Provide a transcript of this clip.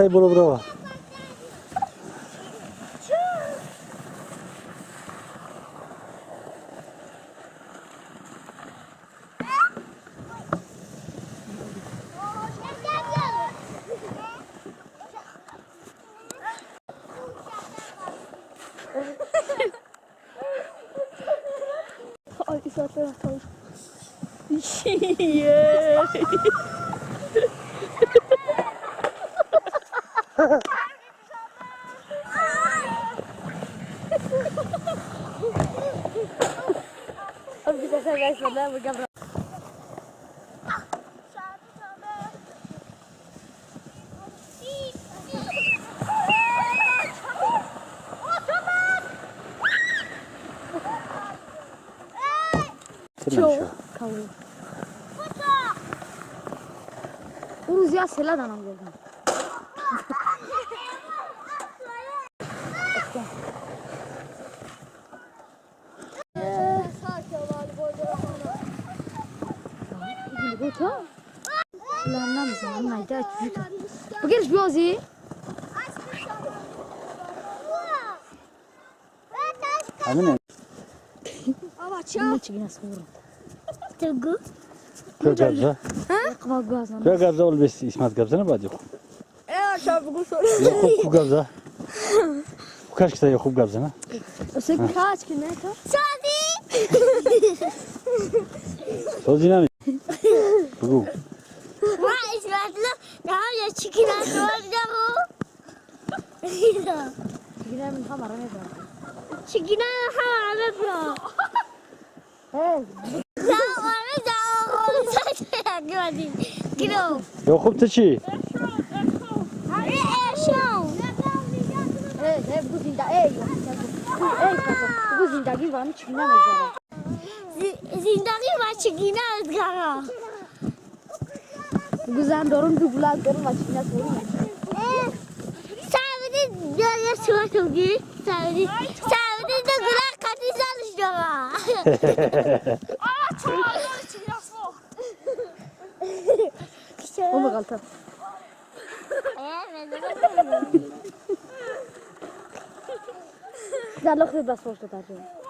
برو برو. بگیرش بیازی همینه كيف قبزة؟ كيف قبزة ولا بس اسمها قبزة أنا بعد يخو. إيه شاب بقول يخو قبزة. وكاش كتا يخو قبزة نه؟ كاش كناتا. سوزي. سوزي نامي. بقول. ما إسمعت له نعم يا شكينا سوزي. شكينا من حمر أنا شكينا من حمر أنا يا خوب تشي؟ زندگی و چگینه ازگارا گوزن دارم دو گلاب دارم و چگینه سوری سعودی داره سوری سعودی سعودی دو گلاب قطعی زنش داره أمي غلطة. لا لا خذ بس فرصة تعجبني.